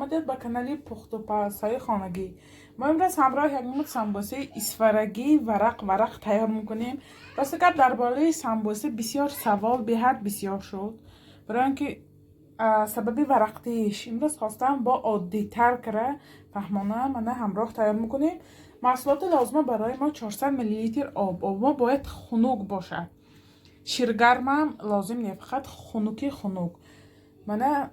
Омадед ба канали пухтупазҳои хонагӣ. Мо имрӯз ҳамроҳ як намуд самбосаи исфарагӣ варақ варақ тайёр мекунем. Рости гап, дар бораи самбоса бисёр савол беҳад бисёр шуд. Барои он ки сабаби варақтииш имрӯз хостам бо оддитар кара фаҳмонам. Мана ҳамроҳ тайёр мекунем. Маҳсулоти лозима барои мо 400 миллилитр об. Об мо бояд хунук бошад. Ширгармам лозим не, фақат хунуки хунук. Мана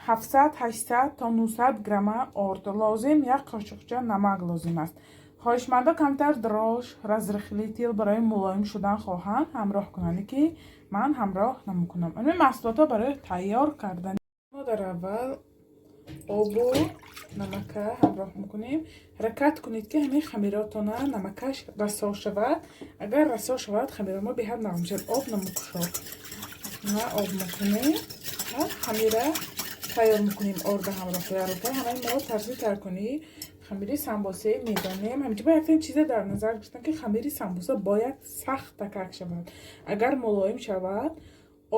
700, 800 то 900 грамма орд лозим, як қошуқча намак лозим аст. Хоҳишмандо камтар дрожж, разрыхлитель барои мулоим шудан хоҳанд, ҳамроҳ кунанд, ки ман ҳамроҳ намекунам. Ин маҳсулотҳо барои тайёр кардани мо дар аввал обу намака ҳамроҳ мекунем. Ҳаракат кунед, ки ҳамин хамиротона намакаш расо шавад. Агар расо шавад, хамиро мо беҳад нағз мешавад. Об намекушод. На об мекунем, хамира тайёр мекунем, орда ҳамроҳ дар ҳамаи мо тарзи тайёркунӣ хамири самбосе медонем. Ҳаминҷо бояд якчанд чиза дар назар гирифтам, ки хамири самбоса бояд сахт такак шавад. Агар мулоим шавад,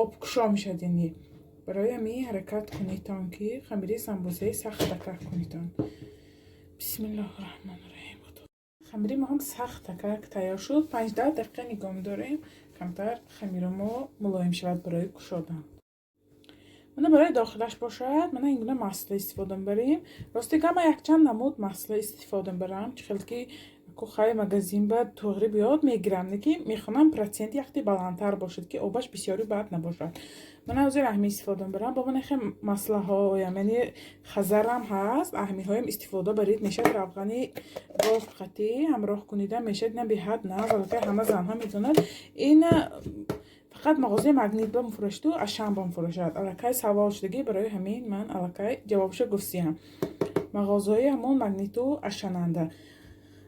обкушо мешавад. Яъне барои ҳамин ҳаракат кунедтон, ки хамири самбосаи сахт такак кунедтон. Бисмиллоҳи раҳмони раҳим. Хамири мо ҳам сахт такак тайёр шуд. 5-10 дақиқа нигоҳ медорем, камтар хамири мо мулоим шавад барои кушодан. Мана барои дохилаш бошад, мана ин гуна масла истифода мебарем. Рости гап, ман якчанд намуд масла истифода мебарам. Чӣ хел ки хай магазин ба туғри биёд мегирам, не ки мехонам проценти яхти баландтар бошад, ки обаш бисёри бад набошад. Мана ҳозир аҳми истифода мебарам. Бо мана хе маслаҳоям, яъне хазарам ҳаст, аҳмиҳоям истифода барид мешавад. Равғани гов қатӣ ҳамроҳ кунида мешавад. Ина беҳад нағз, аллакай ҳама занҳо медонад. Ин фақат мағозаи Магнит ба мефурӯшаду Ашан ба мефурӯшад. Аллакай савол шудагӣ, барои ҳамин ман аллакай ҷавобшо гуфтиям. Мағозаҳои ҳамон Магниту Ашананда.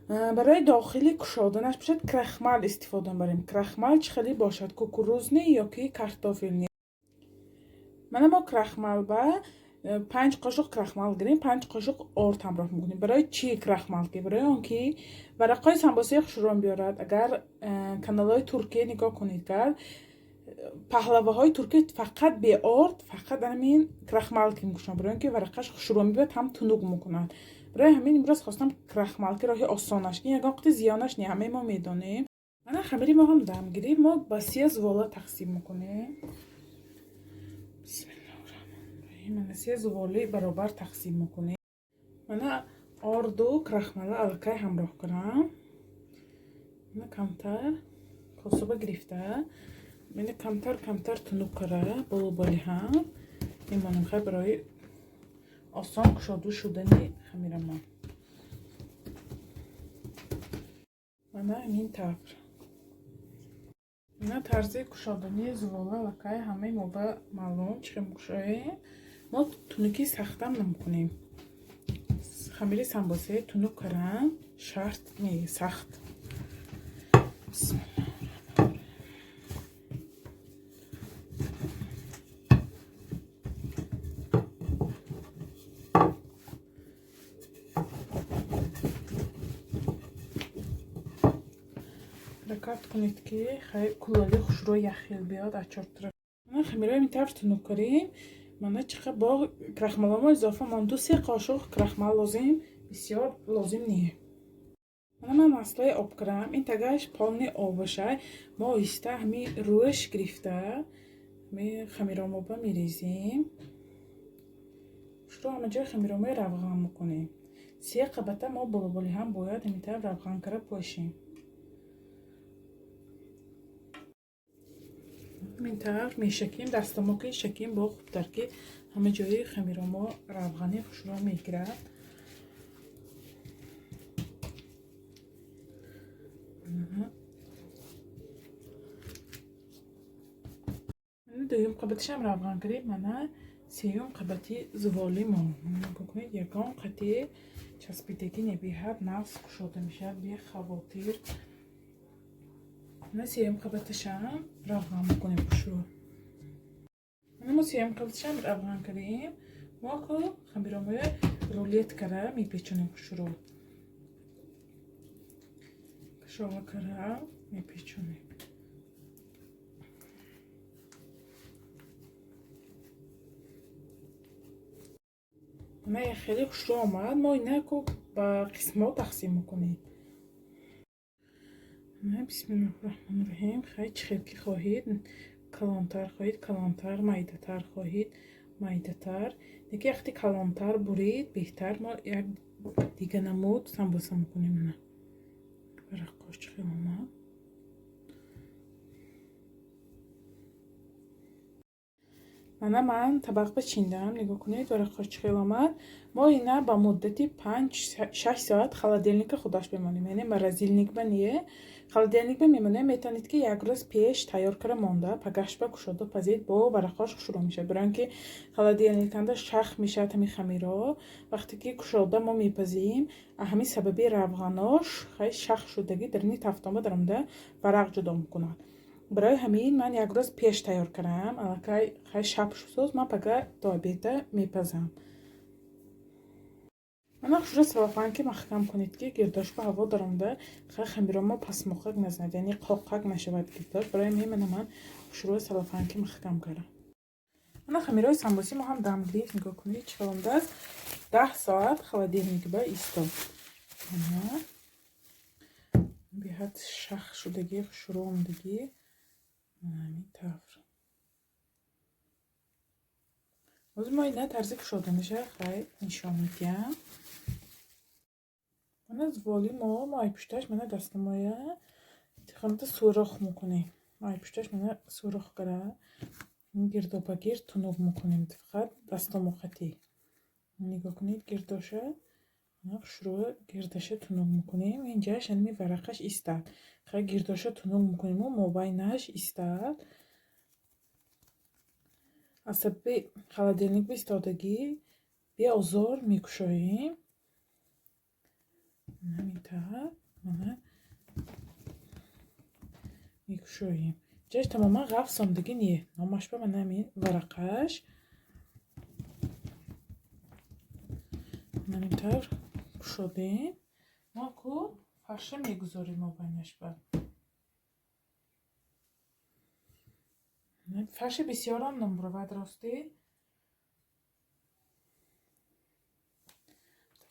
Барои дохили кушоданаш бошад, крахмал истифода мебарем. Крахмал чӣ хеле бошад, кукурузный ё ки картофельный. Мана мо крахмал ба 5 қошуқ крахмал гирем, 5 қошуқ орд ҳамроҳ мекунем. Барои чӣ крахмал? Ки барои он ки варақҳои самбосаи хушрӯ биёрад. Агар каналҳои Туркия нигоҳ кунед, гар паҳлаваҳои туркӣ фақат беорд, фақат ҳамин крахмал ки мекушанд, барои он ки варақаш хушрӯ мебиёд, ҳам тунук мекунад. Барои ҳамин имрӯз хостам крахмал, ки роҳи осонаш, ки ягон қити зиёнаш не, ҳамаи мо медонем. Мана хамири мо ҳам дам гирифт, мо ба се зувола тақсим мекунем. Бисмиллоҳи раҳмони раҳим. Мана се зуволи баробар тақсим мекунем. Мана орду крахмала аллакай ҳамроҳ кунам. Мана камтар кособа гирифта, мана камтар камтар тунук кара болоболи ҳам мемонем, хай барои осон кушоду шудани хамирамон. Мана ҳамин тавр. Мана тарзи кушодани зувола аллакай ҳамаи мо ба маълум, чӣ хел мекушоем. Мо тунуки сахтам намекунем. Хамири самбосаи тунук каран шарт не, сахт. Бисмилла. Ҳаракат кунед, ки хай кулоли хушрӯ яхел биёд аз чор тараф. Мана хамираро ин тавр тунук кардем. Мана чӣ қадр бо крахмаломо изофа мон, 2-3 қошуқ крахмал лозим, бисёр лозим не. Мана ман маслаи об кардам, ин тагаш полный об бошад. Мо оҳиста ҳамин рӯш гирифта ҳамин хамиромоба мерезем. Хушрӯ ҳама ҷои хамиромои равған мекунем. Се қабата мо болоболи ҳам бояд ҳамин тавр равған кара пошем. Ҳамин тавр мешакем, дастомо ки шакем бо хубтар, ки ҳама ҷои хамиромо равғани хушрӯ мегирад. Дуюм қабатишам равған кардем. Мана сеюм қабати зуволи мо. Нигоҳ кунед, ягон қати часпидагӣ не, беҳад нағз кушода мешавад, бехавотир. Мана сеюм қабаташам равған мекунем хушрӯ. Мана мо сеюм қабаташам равған кардем. Мо ку хамиромоя рулет кара мепечонем хушрӯ. Кашова кара мепечонем. Мана, хеле хушрӯ омад. Мо инаку ба қисмҳо тақсим мекунем. Бисмиллоҳи раҳмони раҳим. Хай, чӣ хел ки хоҳед: калонтар хоҳед, калонтар, майдатар хоҳед, майдатар. Неки вақти калонтар бурид, беҳтар. Мо як дига намуд самбуса мекунем. Мана, варақош чӣ хел омад. Мана, ман табақ чиндам, нигоҳ кунед, варақош чӣ хел омад. Мо ина ба муддати 5-6 соат холодильника худаш мемонем, яъне морозильник ба не, холодильник ба мемонем. Метавонед, ки як рӯз пеш тайёр кара монда, пагашба кушода пазед, бо варақош хушрӯ мешавад. Барои он ки холодильниканда шах мешавад ҳамин хамиро. Вақте ки кушода мо мепазем, ҳамин сабаби равғанош хай шах шудагӣ дарини тафтонба даромада варақ ҷудо мекунад. Барои ҳамин ман як рӯз пеш тайёр кардам. Аллакай хай шаб шуд, ман пага до обеда мепазам. Мана, хушрӯ салофанки маҳкам кунед, ки гирдош ба ҳаво даромада, хай хамиро мо пасмоқак назанад, яъне қоқак нашавад гирдош. Барои ҳамин мана ман хушрӯ салофанки маҳкам кардам. Мана, хамирои самбуси мо ҳам дам гирифт. Нигоҳ кунед, чӣ хел омадааст. 10 соат холодильник ба истод. Мана, беҳад шах шудагӣ, хушрӯ омадагӣ. Ҳамин тавр ҳозир мо ина тарзи кушоданаша хай нишон медиҳам. Мана, зволи мо майпушташ, мана, дастамоя тихонта сурох мекунем. Майпушташ, мана, сурох кара гирдобагирд тунук мекунем, фақат дастомоқатӣ. Нигоҳ кунед, гирдоша хушрӯ гирдаша тунук мекунем. Инҷаш ҳами варақаш истад. Хай, гирдоша тунук мекунему, мобайнаш истад. Аз сабаби холодильник бистодагӣ беозор мекушоем. Ҳамин тавр, мана, мекушоем. Ҷаш тамоман ғафс омдагӣ не, номашба мана ҳамин варақаш. Ҳамин тавр кушодем. Мо ку фарша мегузорем мобайнашба. Фарши бисёрам намбуравад, ростӣ.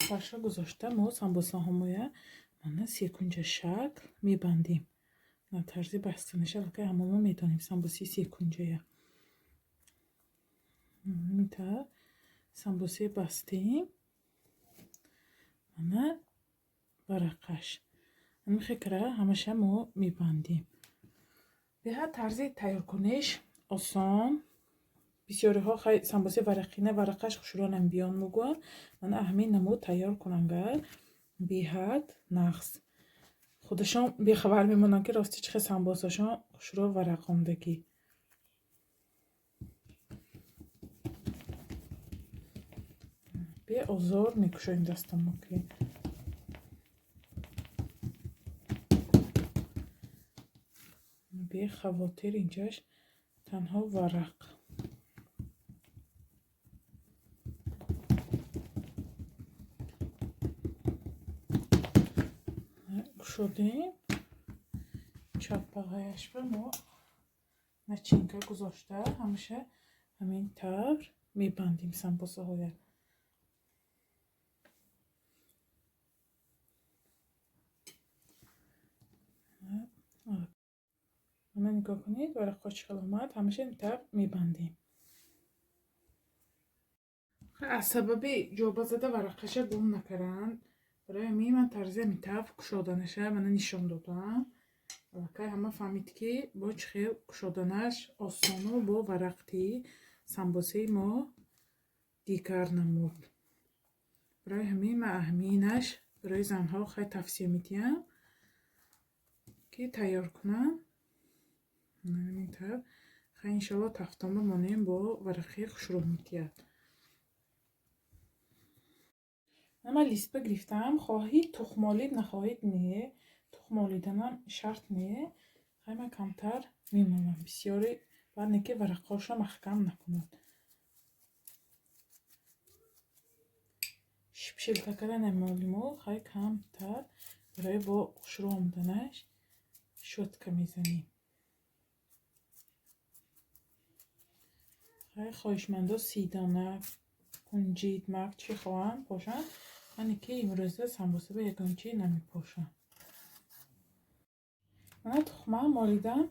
Фарша гузошта, мо самбусаҳомоя, мана, секунҷа шакл мебандем. Тарзи бастанаша аллакай ҳама мо медонем, самбусаи секунҷая. Ҳамин тавр самбусе бастем. Мана варақаш. Ҳамин хекра ҳамаша мо мебандем. Беҳад тарзи тайёркуниш осон. Бисёриҳо хай самбуси варақина, варақаш хушрӯ намебиён мегӯянд. Мана, ҳамин намуд тайёр кунангар беҳад нағз. Худашон бехабар мемонанд, ки рости чӣ хел самбусашон хушрӯ варақ омдагӣ. Беозор мекушоем дастомо, ки бехавотир инҷаш танҳо варақ. Кушодем. Чаппағаяшба мо начинка гузошта, ҳамаша ҳамин тавр мебандем самбусаҳоя. Мана, нигоҳ кунед, варақҳо чӣ хел омад. Ҳамаша ин тавр мебандем. Аз сабаби ҷоба зада варақаша гум накаранд, барои ҳамин ман тарзи ҳамин тавр кушоданаша, мана, нишон додам. Аллакай ҳама фаҳмид, ки бо чӣ хел кушоданаш осону бо варақти самбусаи мо дигар намуд. Барои ҳамин ман аҳаминаш барои занҳо хай тавсия медиҳам, ки тайёр кунанд. Ҳамин тавр хай, иншоалло, тафтонба монем, бо варақи хушрӯ метиҳад. Ман листба гирифтам. Хоҳид, тухм молид, нахоҳид, не. Тухм молиданам шарт не. Хай, ман камтар мемонам. Бисёри баъд не, ки варақҳошро маҳкам накунад. Шипшилка кара намолиму, хай камтар барои бо хушрӯ омаданаш щётка мезанем. Хай, хоҳишмандо 30 дона. Кунҷид, мак чӣ хоҳанд, пошанд. Мане ки имрӯза самбуса ба ягон чӣ намепошам. Мана, тухма молидам,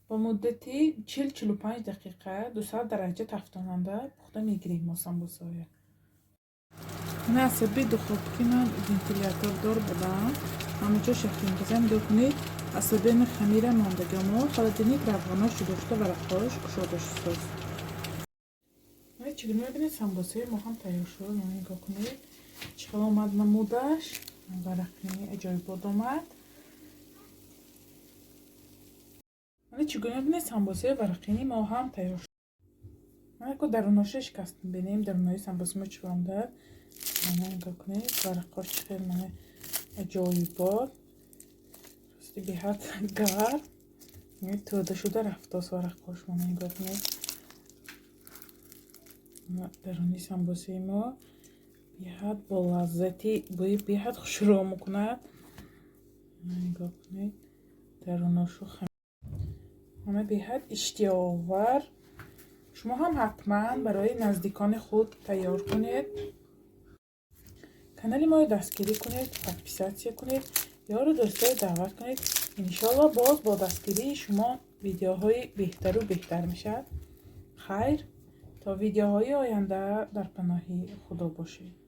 ба муддати 40-45 дақиқа 200 дараҷа тафтонанда пухта мегирем мо самбусаҳоя. Мана, асаби духовки ман вентилятор будам, ҳамаҷо шахингизам. Нигоҳ кунед, асабени хамира мондагиамо холодильник равғанош ҷудо шуда, варақҳош кушода шудааст. Мана, чӣ гуна мебинед, самбусаи мо ҳам тайёр шуд. Мана, нигоҳ кунед, чӣ хел омад намудаш, варақини аҷоибот омад. Мана, чӣ гуна мебинед, самбусаи варақини мо ҳам тайёр шуд. Мана, ко даруноша шикаст бинем, дарунои самбуса мо чӣ хел омадааст. Мана, нигоҳ кунед, варақҳош чӣ хел, мана, аҷоибот. Рости, беҳад гарм, тӯда шуда рафтост варақҳош. Мана, нигоҳ кунед, даруни самбусаи мо беҳад бо лаззати, бӯи беҳад хушрӯ мекунад. Нигоҳ кунед, даруношу ҳама беҳад иштиҳоовар. Шумо ҳам ҳатман барои наздикони худ тайёр кунед. Канали моро дастгирӣ кунед, подписаться кунед, ёру дӯсторо даъват кунед. Иншоалло, боз бо дастгирии шумо видеоҳои беҳтару беҳтар мешавад. Хайр, то видеоҳои оянда дар паноҳи Худо бошед.